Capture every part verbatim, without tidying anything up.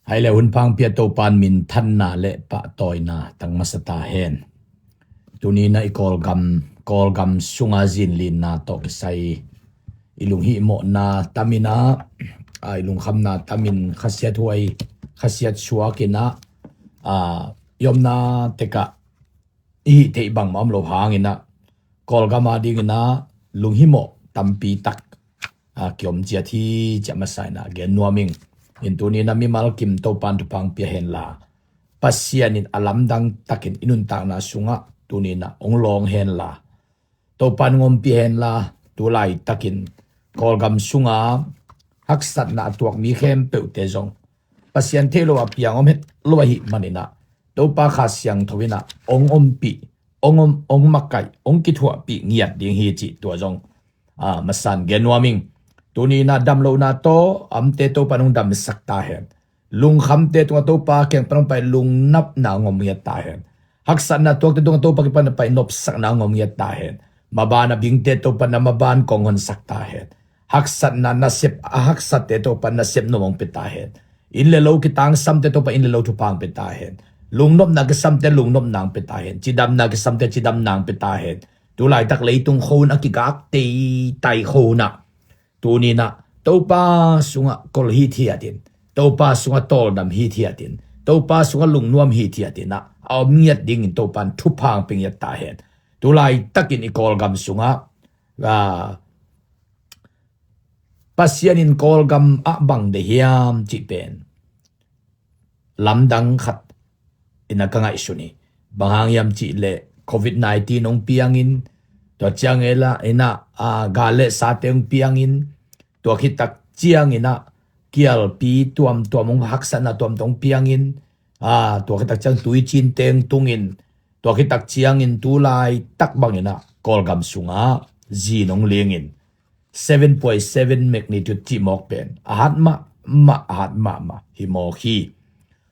Hai le hun pha hong pia Topa'n minthanna le pahtawina tang masa ta hen. Tuni-in ah i Kawlgam, Kawlgam sunga zinlinna tawh kisai i lunghihmawhna tamin ah, a, i lungkhamna tamin khasiat huai, khasiat suak in ah, a, i omna tekah i hih theih bangmah om lo hangin ah, Kawlgam a dingin ah lunghimawh tampi tak, a, kiom ciat hi, ci-a masa in ah gen nuam ing. In tuni-in ah mimal kim Topa'n thupha hong pia henla, Pasian in a lamdang takin i nuntakna sungah tuni-in ah hong lawng henla, Topa'n hong ompih henla, tu laitakin Kawlgam sunga haksatna a tuak mi khempeuhte zong Pasian theih loh a piang om het lo ahih manin ah, Topa Kha Siangtho in ah hong ompih, hong om, hong makaih, hong kithuahpih ngiat ding hi cih tua zong, a, masa in gen nuam ing. Tuni-in ah damlohna tawh a omte Topa'n hong damsak ta hen. Lungkhamte tungah Topa kiang pan hong pai lungnopna hong om ngiat ta hen. Haksatna tuakte tungah Topa kiang pan hong pai nopsakna hong om ngiat ta hen. Maban a bingte Topa'n na maban kong honsak ta hen. Haksatna nasep a haksatte Topa'n nasep nuam hong pia ta hen. Inn le lo kitangsamte Topa'n inn le lo thupha hong pia ta hen. Lungnopna kisamte lungnopna hong pia ta hen. Cidamna kisamte cidamna hong pia ta hen. Tu laitak leitung khua-un a kigak teitai khua-un ah, tuni-in ah Topa sungah kol hithiat in, Topa sungah tawldam hithiat in, Topa sungah lungnuam hithiat in ah, a om ngiat dingin Topa'n thupha hong pia ngiat ta hen. Tu laitakin i Kawlgam sungah, a, Pasian in Kawlgam ah bang deih hiam cih pen lamdang khat in ah ka ngaihsun hi. Bang hang hiam cih leh covid nineteen hong piangin, tua ciang ei la in ah, a, gal le sate hong piangin, tua khit tak ciangin ah kialpi tuamtuam hong, haksatna tuamtuam hong piangin, a, tua khit tak ciang tuicin teng tungin, tua khit tak ciangin tu laitak bangin ah Kawlgam sungah zin hong lingin, seven point seven magnitude cih mawk pen a hat mahmah, a hat mahmah hi mawk hi.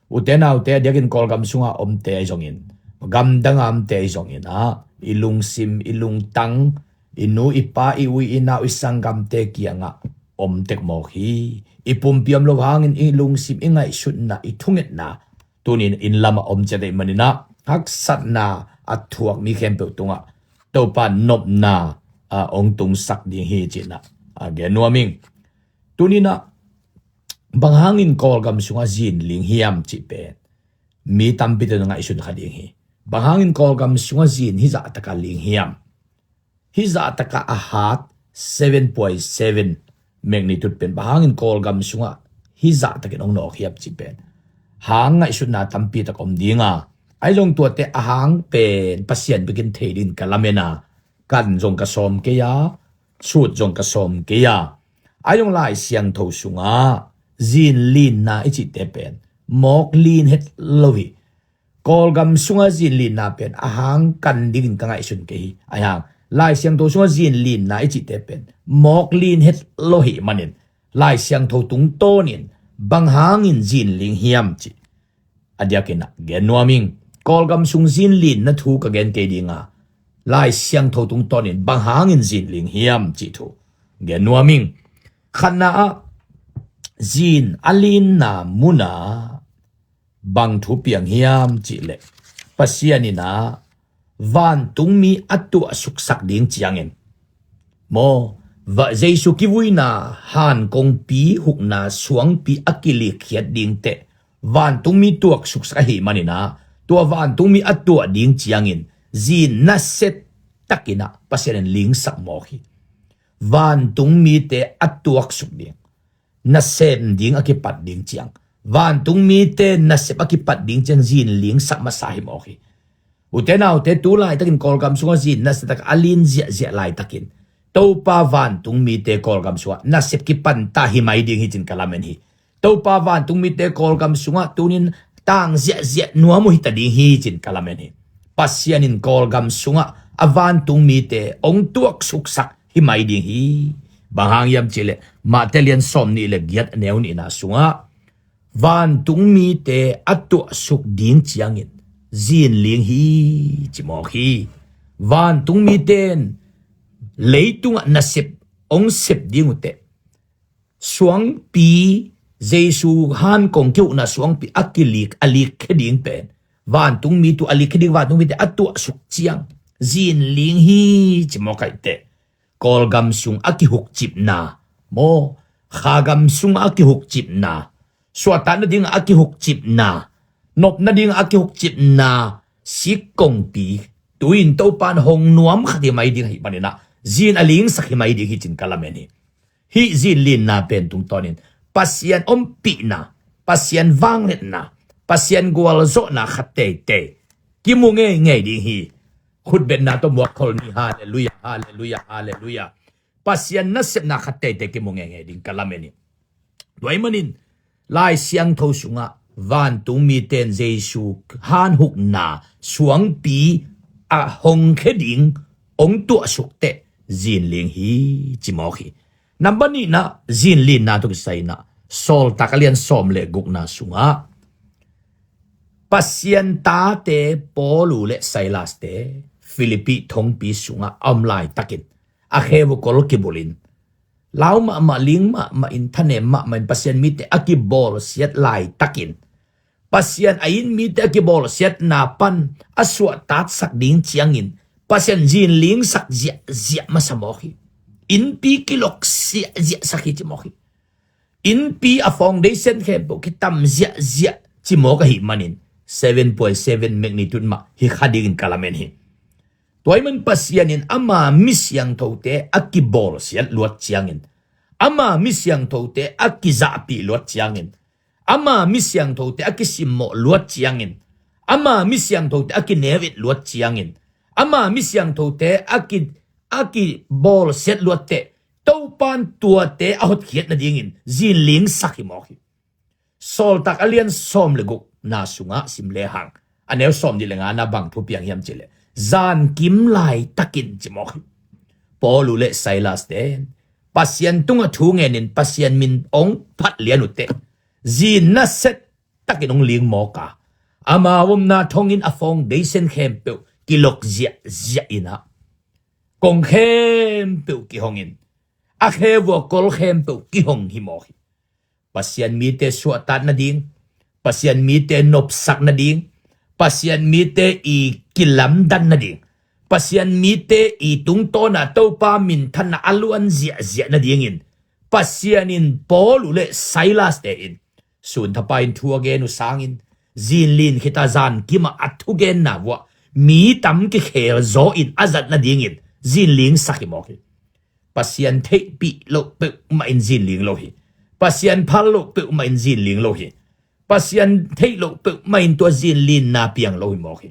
Ute naute, a diakin Kawlgam sunga omte ahi zongin, gamdanga omte ahi zongin ah, i lungsim, i lungtang, i nu, i pa, i u, i nau, i sanggamte kiangah om tek mawk hi. I pumpi om lo hangin i lungsim, i ngaihsutna, i thungetna tuni-in inn lamah om ciat ahih manin ah, haksatna a thuak mi khempeuh tungah Topa nopna, a, hong tungsak ding hi ci-in ah, a, gen nuam ing. Tuni-in ah bang hangin Kawlgam sungah zin ling hiam cih pen mi tampite in ngaihsun kha ding hi. Bang hangin Kawlgam sungah zin hih zahtakah ling hiam? Hih zahtakah a hat seven point seven magnitude pen bang hangin Kawlgam sungah hih zahtakin hong nawk hiam cih pen hang ngaihsutna tampi tak om ding a, ahi zong tuate a hang pen Pasian bekin thei dingin ka lamen a, kan zong ka sawm kei a, sut zong ka sawm kei a. Ahi zong Lai Siangtho sungah zin linna i cihte pen mawk lin het lo hi. Kawlgam sungah zin linna pen a hang kan dingin ka ngaihsun kei hi. Ahi hang Lai Siangtho sungah zin linna i cihte pen mawk lin het lo hi manin, Lai Siangtho tungtawnin bang hangin zin ling hiam cih a diakin ah gen nuam ing. Kawlgam sung zin linna thu ka gen kei ding a, Lai Siangtho tungtawnin bang hangin zin ling hiam cih thu gen nuam ing. Khatna ah, zin a linna munah bang thu piang hiam cih leh, Pasian in ah vantungmi a tuahsuksak ding ciangin, maw, va, Jesu kivuina, han kongpi hukna suangpi a kilikkhiat dingteh vantungmi tuaksuksak ahih manin ah, tua vantungmi a tuah ding ciangin zin nasia takin ah Pasian in lingsak mawk hi. Vantungmite a tuaksuk ding, nasem ding a kipat ding ciang, vantungmite nasep a kipat ding ciang zin lingsak masa hi mawk hi. Ute naute, tu laitakin Kawlgam sungah zin nasia tak a lin ziahziah laitakin, Topa vantungmite Kawlgam sungah nasep kipan ta hi mai ding hi ci-in ka lamen hi. Topa vantungmite Kawlgam sungah tunin tang ziahziah nuam uh hi ta ding hi ci-in ka lamen hi. Pasian in Kawlgam sungah a vantungmite hong tuaksuksak hi mai ding hi. Bang hang hiam cih leh, Mate lian sawmnih le giat, a neu nihna sungah, vantungmite a tuahsuk ding ciangin zin ling hi, ci mawk hi. Vantungmite in leitungah nasep hong sep ding uh teh, suangpi Jesu han kong kihukna suangpi a kilik, a likkhia ding pen, vantungmi tu a likkhia ding, vantungmite a tuahsuk ciang zinling hi ci mawk ahih teh, Kawlgam sung a kihukcipna maw, khagam sung a kihukcipna, suahtak nading a kihukcipna, nop nading a kihukcipna sik kongpi, tu-in Topan hong nuam khat hi mai ding ahih manin ah, zin a lingsak hi mai ding hi cin ka lamen hi. Hih zinlinna pen tungtawnin Pasian ompihna, Pasian vangliatna, Pasian gualzawhna khat teitei kimu ngeingei ding hi. Khutbetna tawh muakkholh ni. Halleluiah, halleluiah, halleluiah. Pasian nasepna khat teitei kimu ngeingei ding ka lamen hi. Tua ahih manin Lai Siangtho sungah vantungmite in Jesu hanhukna suangpi a hong khia ding hong tuahsuk teh zinling hi ci mawk hi. Nambat nihna, zinlinna tawh kisai-in ah Sawltak a lian sawm le gukna sungah Pasian tate Paulu le Silaste Philippi thongpi sungah a om laitakin a kheu uh kol kibulhin, lau mahmah, ling mahmah in, thanem mahmah in Pasian mite a kibawlsiat laitakin, Pasian a it mite a kibawlsiatna pan a suahtaksak ding ciangin Pasian zinlingsak ziahziah masa mawk hi. Innpi kilok ziahziahsak hi ci mawk hi. Innpi a foundation khempeuh kitam ziahziah ci mawk ahih manin seven point seven magnitude mah hi kha dingin ka lamen hi. Tua ahih man Pasian in ama mi siangthote a kibawlsiat luat ciangin, ama mi siangthote a kizahpih luat ciangin, ama mi siangthote a kisimmawh luat ciangin, ama mi siangthote a kineu-et luat ciangin, ama mi siangthote a ki, a kibawlsiat luat teh Topan tuate a hotkhiat nadingin zinlingsak hi mawk hi. Sawltak a lian sawm le gukna sungah sim lehang, a neu sawm nih le ngana bang thu piang hiam cih leh, zankim laitakin ci mawk hi. Paulu le Silaste in Pasian tungah thu ngenin Pasian min hong phat lian uh teh zin nasia takin hong ling mawk a, amau omna thonginn a foundation khempeuh kilok ziahziah in ah, kong khempeuh kihongin, a kheu uh a kol khempeuh kihong hi mawk hi. Pasian mite suahtak nading, Pasian mite nopsak nading, Pasian mite i kilamdan nading, Pasian mite i tungtawna Topa minthanna a luan ziahziah nadingin Pasian in Paulu le Silaste in sunthapai in thu a gen uh sangin, zinlin khita zankim ah a thugenna vuah mi tam kikhel zaw in a zat nadingin zinlingsak hi mawk hi. Pasian theihpih loh peuhmah in zinling lo hi. Pasian phal loh peuhmah in zinling lo hi. Pasian theih loh peuhmah in tua zinlinna piang lo hi mawk hi.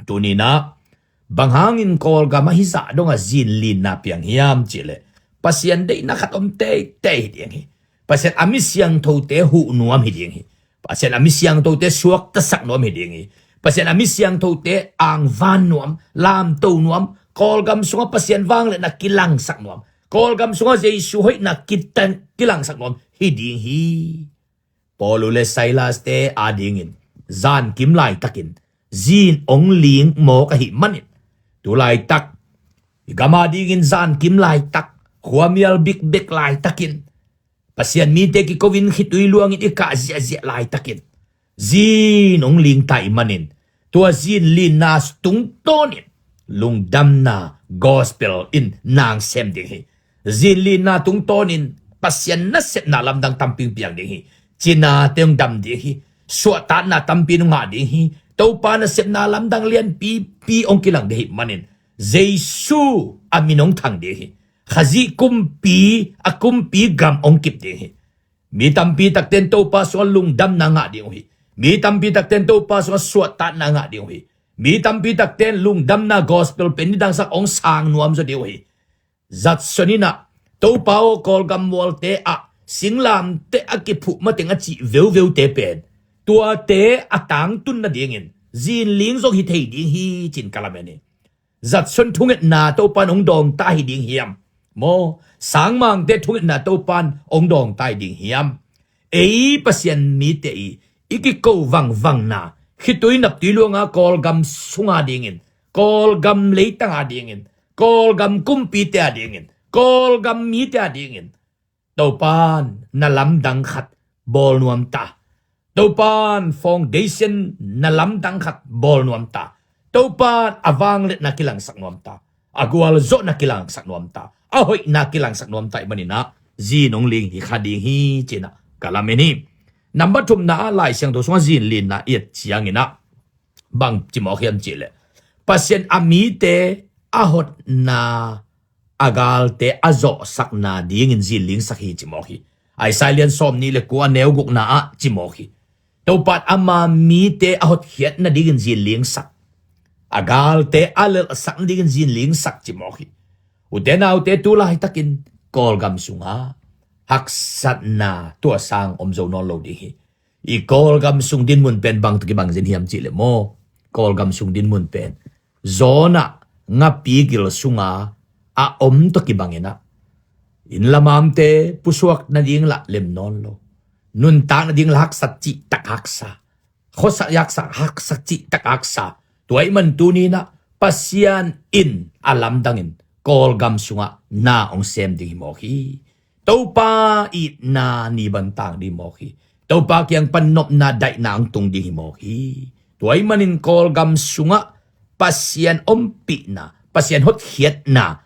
Tuni-in ah bang hangin Kawlgam ah hizah dongah zinlinna piang hiam cih leh, Pasian deihna khat om teitei hi ding hi. Pasian a mi siangthote huh nuam hi ding hi. Pasian a mi siangthote suaktasak nuam hi ding hi. Pasian a mi siangthote angvan nuam, lamto nuam, Kawlgam sungah Pasian vangliatna kilangsak nuam, Kawlgam sungah Jesu hoihna kitan, kilangsak nuam hi ding hi. Paulu le Silaste adingin zankim laitakin zin hong ling mawk ahih manin, tu laitak i gam adingin zankim laitak, khuamial bikbek laitakin, Pasian mite kiko-in khitui luangin i kah ziahziah laitakin zin hong ling ta ahih manin, tua zinlinna tungtawnin lungdamna gospel in nang sem ding hi. Zinlinna tungtawnin Pasian nasepna lamdang tampi hong piang ding hi. Cinate hong dam ding hi. Suahtakna tampi hong ngah ding hi. Topa nasepna lamdang lianpipi hong kilang ding ahih manin, Jesu a min hong thang ding hi. Khazih kumpi, a kumpi gam hong kip ding hi. Mi tampi takte in Topa sungah lungdamna ngah ding uh hi. Mi tampi takte in Topa sungah suahtakna ngah ding uh hi. Mi tampi takte in lungdamna gospel pen nidangsak hong sang nuam zaw ding uh hi. Zatson in ah, Topa aw, Kawlgam mualte ah singlamteh a kiphuh mateng a cih veuveute pen, tuate a tangtun nadingin zinling zong hi thei ding hi, ci-in ka lamen hi. Zatson thungetna Topa in hong dawngta hi ding hiam? Maw, sangmangte thungetna Topa in hong dawngta hi ding hiam? Ei Pasian mite i, i kiko vangvangna, khitui naptui luanga Kawlgam sunga dingin, Kawlgam leitanga dingin, Kawlgam kumpite a dingin, Kawlgam mite a dingin, Topa in na lamdang khat bawl nuam ta. Topan foundation na lamdang khat bawl nuam ta. Topan a vangliatna kilangsak nuam ta. A gualzawhna kilangsak nuam ta. A hoihna kilangsak nuam ta ih maninah zin hong ling hi kha ding hi cinah ka lamen hi. Nambat thumna ah Lai Siangtho sungah zin linna i et cianginah bang cimawk hiam cihleh, Pasian a mite a hotna, a galte a zawhsakna dingin zin lingsak hi cimawk hi. Isaiah lian sawm nih le kua a neu gukna ah cimawk hi. Topan ama mite a hotkhiat nadingin zin lingsak, a galte a lelhsak nadingin zin lingsak cimawk hi. Ute naute, tu laitakin Kawlgam sungah haksatna tua sang om zo nawn lo ding hi. I Kawlgam sung dinmun pen bang tawh kibang zin hiam cihleh maw? Kawlgam sung dinmun pen Jonah ngapi gil sunga a om tawh kibanginah, inn lamamte pusuak nading lah lem nawn lo, nuntak nading lah haksa cihtak haksa, khuasak yaksak haksa cihtak haksa. Tua ih man tuninah Pasian in a lamdangin Kawlgam sungah na hong sem ding hi mawk hi. Topa itna ni bantang ding hi mawk hi. Topa kiang pan nopna daihna hong tung ding hi mawk hi. Tua ih manin Kawlgam sungah Pasian ompihna, Pasian hotkhiatna,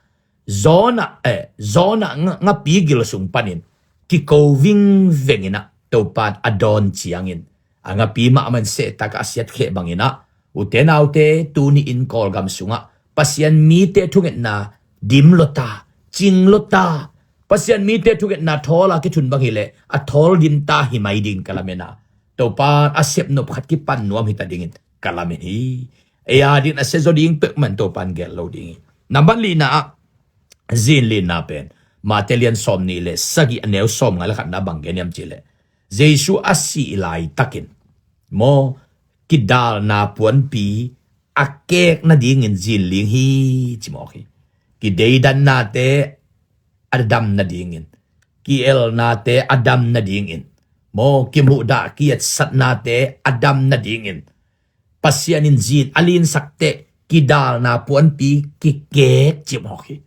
Jonah, eh, Jonah nga, ngapi gil sung panin kiko vingvenginah Topan a dawn ciangin a ngapi mahmah in sehtak a siatkheh banginah, ute naute, tuni in Kawlgam sungah Pasian mite thungetna dim lo ta, cing lo ta. Pasian mite thungetna thawl a kithun bang hileh a thawl dim ta hi mai ding ka lamen a, Topan a sepnop khat kipan nuam hita dingin ka lamen hi. Ei a dingin a sia zaw ding peuhmah in Topan gel lo ding hi. Nambat lina ah zin linna pen Mate lian sawm nih le sagih a neu sawm nga le khatna bang gen hiam cihleh, Jesu a sih laitakin maw, kidalna puanpi a kek nadingin zin ling hi cimawk hi. Kideidannate a dam nadingin, ki-elnate a dam nadingin, maw, kimuhdah ki-etsatnate a dam nadingin Pasian in zin a linsak teh kidalna puanpi kikek cimawk hi.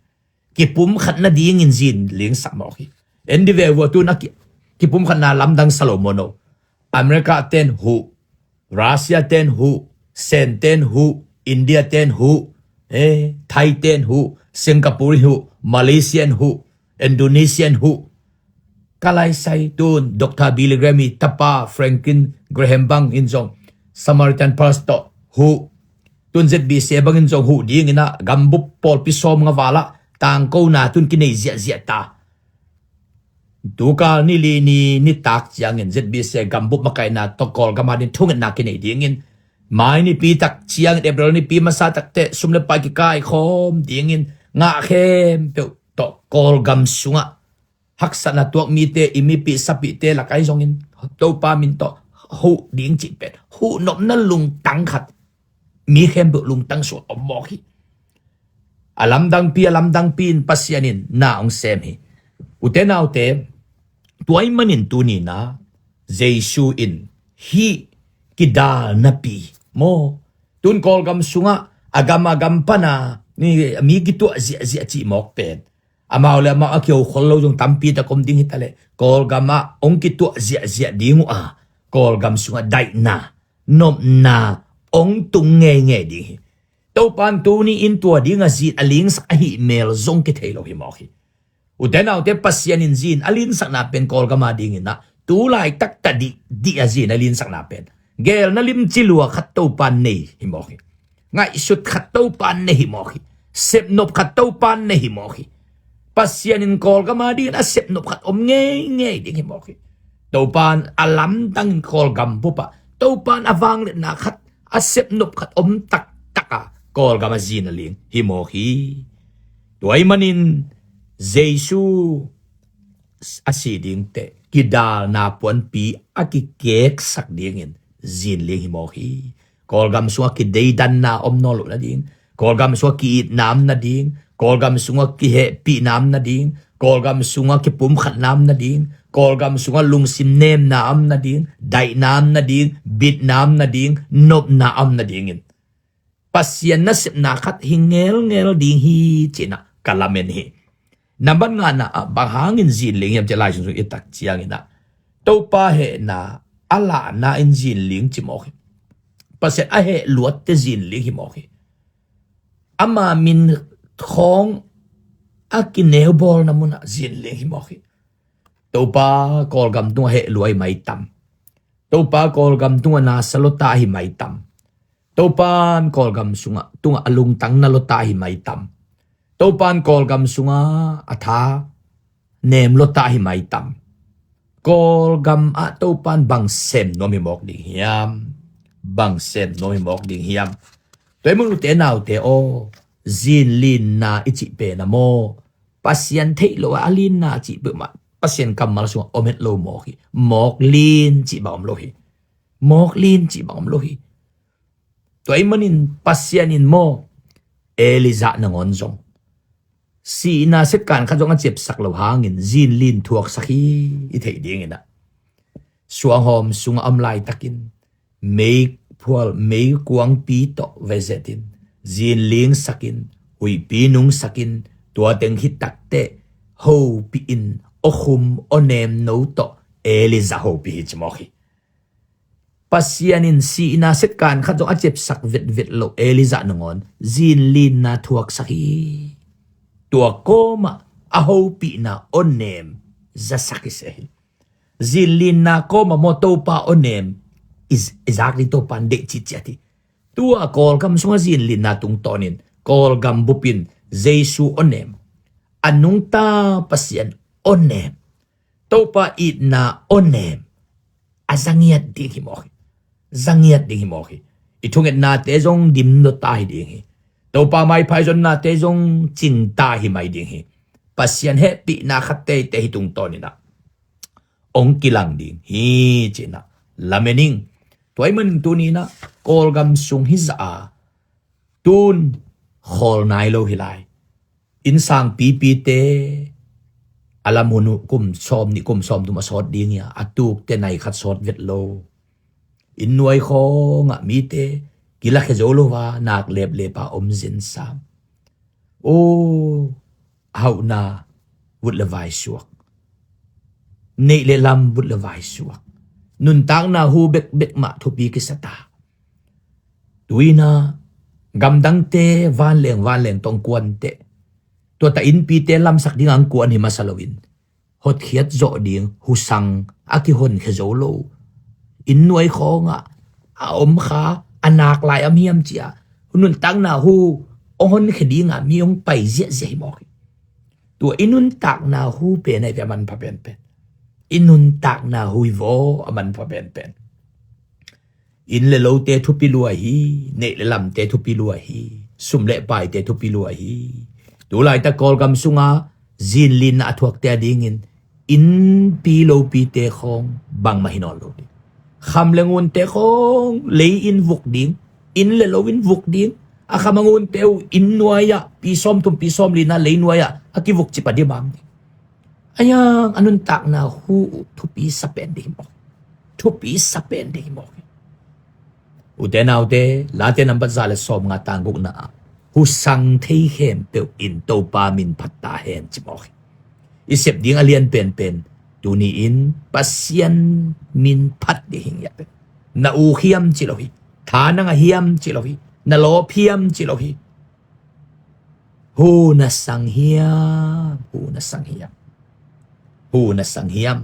Kipumkhat nadingin zin lingsak mawk hi. En di ve vua, tun a ki, kipumkhatna lamdang sa lo maw no? America ten huh, Russia ten huh, Sen ten huh, India ten huh, eh, Thai ten huh, Singapore huh, Malaysian huh, Indonesian huh. Ka laisai tun Doctor Billy Graham i tapa Franklin Graham bang in zong Samaritan Purse tawh huh. Tun Z B C bangin zong huh dinginah gambup pawlpi sawm nga valah tangkona tun kinei ziahziah ta. Tukal ni li ni nitak ciangin Z B C gambup makaihna tawh Kawlgam a ding thungetna kinei dingin, mai nipi tak ciangin April nipi masa takteh sum le pai kikaikhawm dingin ngah khempeuh tawh Kawlgam sungah haksatna tuak mite, i mipih sapihte lakai zongin Topa min tawh huh ding cih pen huh nopna lungtang khat mi khempeuh lungtang sungah om mawk hi. A lamdangpi, a lamdangpi in Pasian in na hong sem hi. Ute naute, tua ih manin tunina Jesu in hih kidalnapi maw, tun Kawlgam sungah a gam a gam pana ni mi kituah ziahziah cih mawk pen amau le amau a kio khol lo zong tampi tak om ding hi taleh, Kawlgam ah hong kituah ziahziah ding uh a, Kawlgam sungah daihna, nopna hong tung ngeingei ding hi. Topan tuni in tua ding a zin a lingsak ahih mel zong kithei lo hi mawk hi. Ute naute, Pasian in zin a linsakna pen Kawlgam a dinginah tu laitak tadih dih a zin a linsakna pen gelna limci lua khat Topan nei hi mawk hi. Ngaihsut khat Topan nei hi mawk hi. Sepnop khat Topan nei hi mawk hi. Pasian in Kawlgam a dingin a sepnop khat om ngeingei ding hi mawk hi. Topan a lamdangin Kawlgam bupah Topan a vangliatna khat, a sepnop khat om taktak a Kawlgam a zin a ling hi mawk hi. Tua ih manin Jesu a si dingteh kidalna puanpi a kikeksak dingin zin ling hi mawk hi. Kawlgam sungah kideidanna om nawn loh nading, Kawlgam sungah ki-itna om nading, Kawlgam sungah kihehpihna om nading, Kawlgam sungah kipumkhatna om nading, Kawlgam sungah lungsim nemna om nading, daihna om nading, bitna om nading, nopna om nadingin Pasian nasepna khat hi ngelngel ding hi cinah ka lamen hi. Nambat ngana ah bang hangin zin ling hiam cih Lai Siangtho i tak cianginah Topa hehna a lahna in zinling ci mawk hi. Pasian a heh luatte zinling hi mawk hi. Ama min khawng a kineubawlna munah zinling hi mawk hi. Topa Kawlgam tungah heh lua hi mai tam. Topa Kawlgam tungah nasa lota hi mai tam. Topan Kawlgam sungah tungah a lungtang na lota hi mai tam. Topan Kawlgam sungah a tha nem lota hi mai tam. Kawlgam ah Topan bang sem nuam hi mawk ding hiam? Bang sem nuam hi mawk ding hiam? Tua i mun ute naute aw, zinlinna i cih pen a maw, Pasian theih lo a, a linna a cih peuhmah Pasian kammal sungah om het lo mawk hi. Mawk lin cih bang om lo hi. Mawk lin cih bang om lo hi. Tua i manin Pasian in maw, Elijah nangawn zong sihna setkan khat zong a ciapsak lo hangin zinlin thuaksak hi. I theih dingin ah, suanghawm sungah om laitakin meiphual meikuangpi tawh vezetin zinlingsakin, huihpi nungsakin, tua teng khit takteh hopihin awkhum awnem no tawh Elijah hopih hi ci mawk hi. Pasian in sihna setkan khat zong a ciapsak vetvet lo Elijah nangawn zinlinna thuaksak hi. Tua kawmah a hopihna awnem zasak hi seh hi. Zinlinna kawmah maw Topa awnem i, i zak ding Topa in deih citciat hi. Tua Kawlgam sungah zinlinna tungtawnin Kawlgam bupin Jesu awnem, a nungta Pasian awnem, Topa itna awnem a zangiat ding hi mawk hi. Zangiat ding hi mawk hi. I thungetnate zong dim lota hi ding hi. Topa maiphai zonnate zong cingta hi mai ding hi. Pasian hehpihna khat teitei hi tungtawninah hong kilang ding hi cinah lamen ing. Tua i manin tuninah Kawlgam sung hizah a tun khawl nai lo hi lai. Innsang pipite a lam hun uh kum sawm nih kum sawm thum a sawt ding hi a, a tukte nai khat sawt vet lo. Inn nuai khawngah mite kilakhia zo lo a, nak leplep a om zingsam. Aw, a hauhna vut le vai suak, neih le lam vut le vai suak, nuntakna hu bekbek mah thupi kisa ta. Tuinah gamdangte vanleng vanleng tawh kuanteh, tua ta innpite lamsak dingah kuan hi masa loin, hotkhiat zawh ding husang a kihonkhia zo lo. Inn nuai khawngah a om kha, a nak lai a om hiam cia nuntakna hu hong honkhia dinga mi hong pai ziahziah hi mawk hi. Tua i nuntakna hu pen ahi ve a manpha penpen. I nuntakna hu hi vaw a manpha penpen. Inn le lote thupi lua hi, neih le lamte thupi lua hi, sum le paite thupi lua hi. Tulaitak Kawlgam sunga zinlinna a thuakte a dingin innpi lopite khawng bangmah hi nawn lo ding. Kham le ngunte khawng lei in vuk ding, inn le lo in vuk ding. A kham a ngunte uh inn nuai-ah pi sawm thum pi sawm lina lei nuai-ah a kivuk cip a dimam ding. Ayang a nuntakna hu uh thupi sa pen ding hi mawk. Thupi sa pen ding hi mawk. Ute naute, Late nambat za le sawmnga tang gukna ah, husang thei khempeuh in Topa min phat ta hen ci mawk hi. I sep ding a lian penpen tuni in Pasian min phat ding hi ngiat pen. Na uk hiam ci lo hi. Tha na ngah hiam ci lo hi. Na lawp hiam ci lo hi. Hu na sang hiam? Hu na sang hiam? Hu na sang hiam?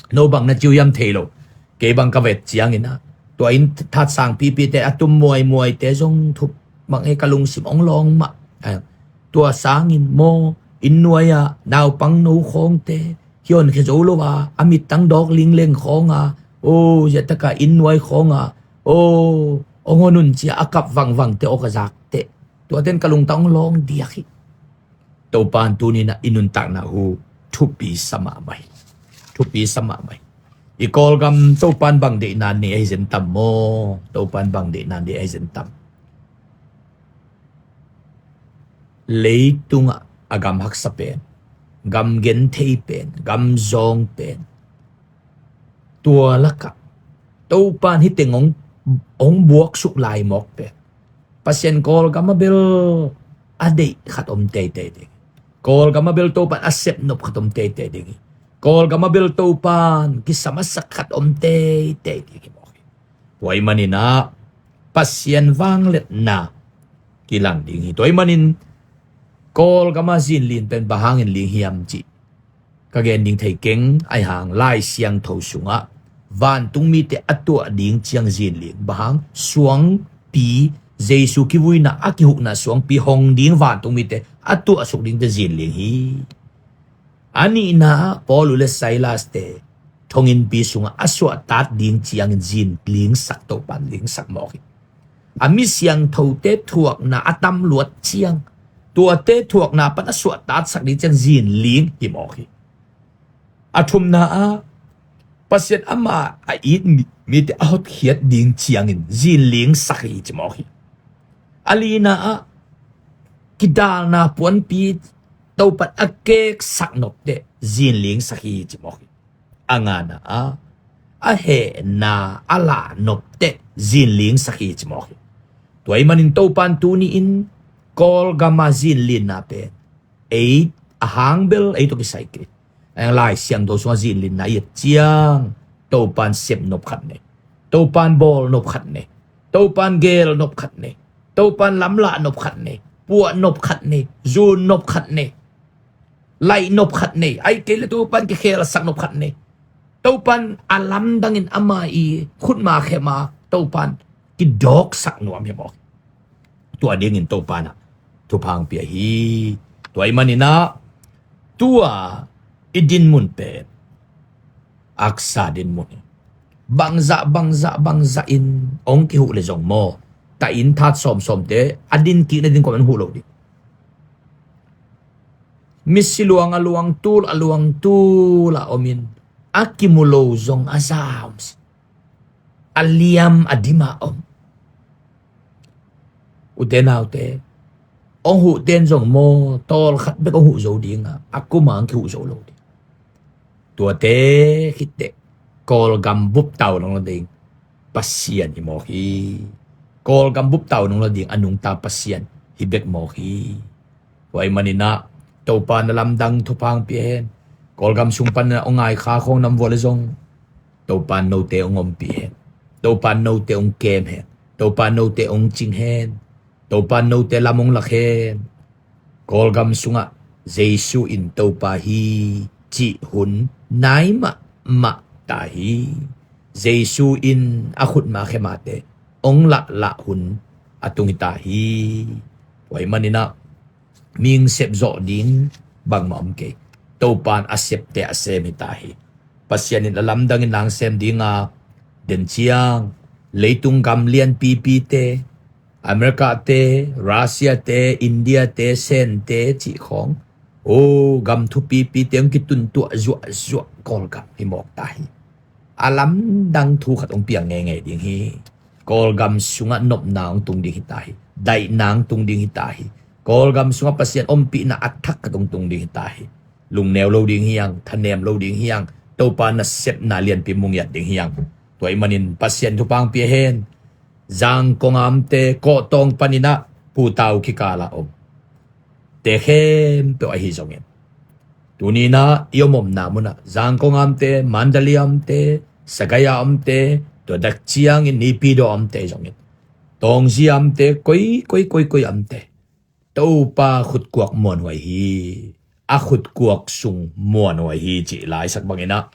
No bang na ci uh hiam thei lo. Kei bang ka vet ciangin ah, tua inn thatsang pipite a tum muaimuaite zong thup mang e, ka lungsim ong lawng mah. Tua sangin maw, inn nuai-ah naupang no khawngte kihonkhia zo lo a, a mittang dawk lingleng khawnga, aw, ziahtaka inn nuai khawnga, aw, ong hon un cia a kap vangvangte aw ka zakteh, tuaten ka lungtang ong lawng diak hi. Topa in tuninah i nuntakna hu thupi sa mahmah hi. Thupi sa mahmah hi. I Kawlgam Topa in bang deihna nei ahi zen tam maw? Topa in bang deihna nei ahi zen tam? Leitungah a gam haksa pen, gam genthei pen, gam zawng pen, tua lakah Topa in hih teng hong, hong buaksuk lai mawk pen, Pasian Kawlgam a bel a deih khat om teitei ding hi. Kawlgam a bel Topa in a sepnop khat om teitei ding hi. Kawlgam a bel Topan kisam a sak khat om teitei ding hi mawk hi. Tua ahih manin ah Pasian vangliatna kilang ding hi. Tua ahih manin Kawlgam a zinlin pen bang hangin ling hiam cih ka gen ding thei keng, ahih hang Lai Siangtho sungah vantung mite a tuah ding ciang zinling, bang hang, suangpi, Jesu kivuina a kihukna suangpi hong ding vantung mite a tuahsuk dingte zinling hi. A nihna ah Paul le Silas te thonginpi sungah a suahtat ding ciangin zinlingsak, Topan lingsak mawk hi. A mi siangthote thuakna a tamluat ciang, tuate thuakna pan a suahtatsak ding ciang zinling hi mawk hi. A thumna ah Pasian ama a it mi, mite a hotkhiat ding ciangin zinlingsak hi ci mawk hi. A lina ah kidalna puanpi Topan a keksak nopte zinlingsak hi ci mawk hi. A ngana ah a hehna a lah nopte zinlingsak hi ci mawk hi. Tua ahih manin Topan tuni-in Kawlgam a zinlinna pen ei a hang bel ei tawh kisai kei. Ahih hang Lai Siangtho sungah zinlinna i et ciang Topan sep nop khat nei, Topan bawl nop khat nei, Topan geel nop khat nei, Topan lamlah nop khat nei, puah nop khat nei, zun nop khat nei, laih nop khat nei, ahih kei leh Topan kikhelsak nop khat nei. Topan a lamdangin ama i khutma khema Topan kidawksak nuam hi mawk hi. Tua dingin Topan ah thupha hong pia hi. Tua ahih manin ah tua i dinmun pen aksa dinmun hi. Bangzah, bangzah, bangzah in hong kihuh leh zong maw, tahin that sawmsawmte a din kik nading kawm an huh lo ding. Misi luang a luang tul a luang tul a omin a kimu lo zong a za om si, a liam a dim a om. Ute naute, hong huhte in zong maw tawlkhat bek hong huh zo ding a, a kum a hong kihuh zo lo ding. Tuate khit teh Kawlgam bup tau nong la ding Pasian hi mawk hi. Kawlgam bup tau nong la ding a nungta Pasian hi bek mawk hi. Tua ahih manin ah Topan a lamdang thupha hong pia hen. Kawlgam sung pan a hong ngai kha khawng nam vua leh zong Topan note hong ompih hen. Topan note hong kem hen. Topan note hong cing hen. Topan note lam hong lak hen. Kawlgam sungah Jesu in Topa hi cih hun nai mahmah ta hi. Jesu in a khutma khemate hong lahlah hun a tung hi ta hi. Tua ahih manin ah mihing sep zawh ding bangmah om kei. Topan a septe a sem hi ta hi. Pasian in a lamdangin na hong sem ding a, den ciang leitung gam lianpipite, America te, Russia te, India te, Sen te cih khawng, o, gam thupipite hong kituntuah zuahzuah Kawlgam hi mawk ta hi. A lamdang thu khat hong piang ngeingei ding hi. Kawlgam sungah nopna hong tung ding hi ta hi. Daihna hong tung ding hi ta hi. Kawlgam sungah Pasian ompihna a thak khat hong tung ding hi ta hi. Lungneu lo ding hi hang, thanem lo ding hi hang, Topa nasepna lianpi mu ngiat ding hi hang. Tua ahih manin Pasian thupha hong pia hen. Zangkong a omte, Kawhtawng panin ah Pu Tau kikal a om te khempeuh ahi zongin, tuni in ah i om omna munah Zangkong a omte, Mandalay a omte, Sagaing a omte, tua dak ciangin Naypyidaw a omte zongin, Taunggyi a omte, koi, koi, koi, koi a omte, Topa khutkuak muanhuai hi. A khutkuak sung muanhuai hi cih laisak bangin ah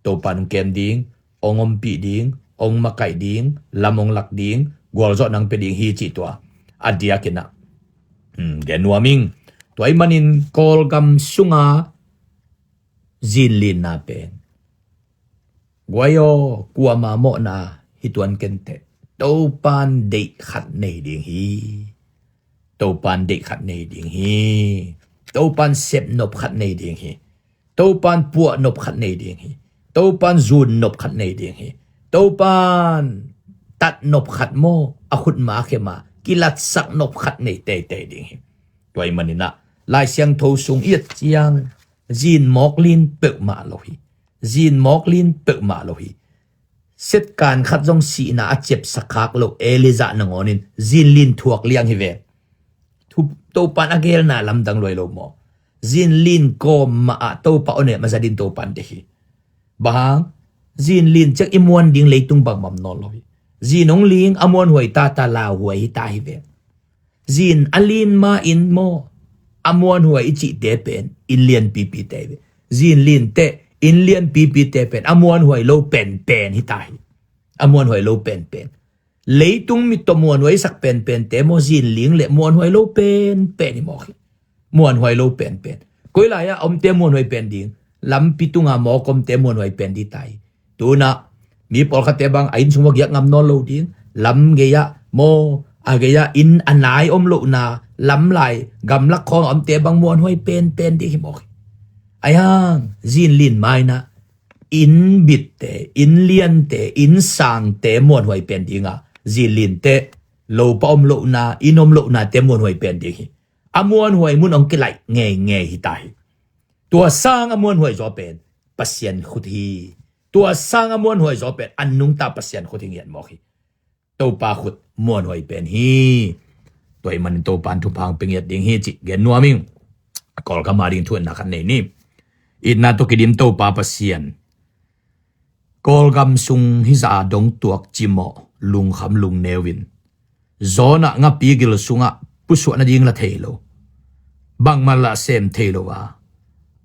Topa hong kem ding, hong ompih ding, hong makaih ding, lam hong lak ding, gualzawhna hong pia ding hi cih tua a diakin ah, hmm, gen nuam ing. Tua ahih manin Kawlgam sunga zinlinna pen, guai aw, kuama mawhna hi tuan kenteh, Topan deih khat nei ding hi. Topan deih khat nei ding hi. Topan sep nop khat nei ding hi. Topan puah nop khat nei ding hi. Topan zun nop khat nei ding hi. Topan tat nop khat maw, a khutma khema kilatsak nop khat nei teitei ding hi. Tua ahih manin ah Lai Siangtho sung i et ciang zin mawk lin peuhmah lo hi. Zin mawk lin peuhmah lo hi. Setkan khat zong sihna a ciapsak khak lo Elijah nangawnin zinlin thuak liang hi ve. Thu, Topan a gelna lamdang luai lo maw? Zin lin kawm mah ah Topa aw ne mah za din Topa in deih hi. Bang hang? Zin lin ciang i muan ding leitung bangmah om nawn lo hi. Zin hong ling a muanhuai tata lauhuai hi ta hi ve. Zin a lin ma in maw a muanhuai i cihte pen inn lianpipite hi ve. Zin lin teh inn lianpipite pen a muanhuai lo penpen hi ta hi. A muanhuai lo penpen. Leitung mit tawh muanhuai sak penpente maw zin ling le muanhuai lo penpen hi mawk hi. Muanhuai lo penpen. Koi lai-ah a omte muanhuai pen ding? Lampi tunga mawk omte muanhuai pen ding ta hi. Tunah mi pawlkhatte bang a inn sung va giak ngam nawn lo ding. Lam gei-ah maw a gei-ah inn a nai om lohna lam lai gamlak khawng a omte bang muanhuai penpen ding hi mawk hi. Ahi hang zin lin ma in ah inn bitte, inn liante, inn sangte muanhuai pen ding a, zin lin teh lopa om lohna, inn om lohnate muanhuai pen ding hi. A muanhuai mun hong kilaih ngeingei hi ta hi. Tua sang a muanhuai zaw pen Pasian khut hi. Tua sang a muanhuai zaw pen a nungta Pasian khut hi ngiat mawk hi. Topa khut muanhuai pen hi. Tua ahih manin Topa in thupha hong pia ngiat ding hi cih gen nuam ing. Kawlgam a ding thu-etna khat nei ni. Itna tawh kidim Topa Pasian, Kawlgam sung hizah a dong tuak cimawh, lungkham lungneu in, Jonah ngapi gil sungah pusuah nading la thei lo, bangmah la sem thei lo a,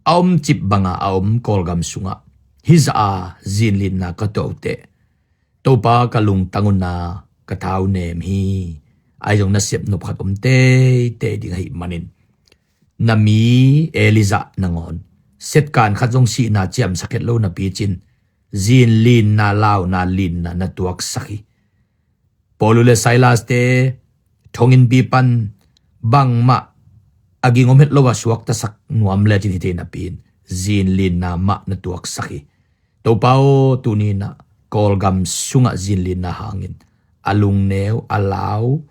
a omcip banga a om Kawlgam sungah hizah a zinlinna ka tuah uh teh Topa ka lungtang un a ka thau nem hi. Ahi zong na sepnop khat om teitei ding ahih manin na mi Elijah nangawn setkan khat zong sihna ciamsak het lo napi cin zinlinna, launa linna na tuaksak hi. Paul le Silas te thonginnpi pan bangmah a ging om het lo a suaktasak nuam lecin hi thei napi in zinlinna mah na tuaksak hi. Topa aw, tuni in ah Kawlgam sungah zinlinna hangin a lungneu, a lau,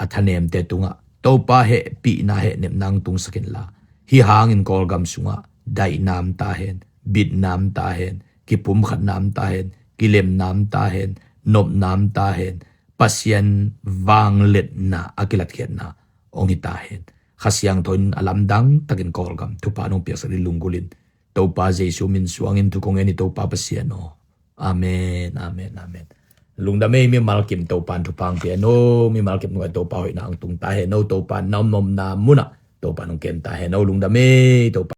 a thanemte tungah Topa hehpihna, hehnepna hong tungsak inla, hih hangin Kawlgam sungah daihnam ta hen, bitnam ta hen, kipumkhatnam ta hen, kilemnam ta hen, nopnam ta hen, Pasian vangliatna a kilatkhiatna hong hi ta hen. Kha Siangtho in a lamdang takin Kawlgam thupha nong piaksak ding lunggulh in, Topa Jesu min suangin thu kong ngen hi Topa Pasian aw. Amen, amen, amen. Lungdam ei, mimal kim Topa in thupha hong pia hen aw, mimal kim nungah Topa hoihna hong tung ta hen aw, Topa in na omna munah Topa in hong kem ta hen aw, lungdam ei, Topa.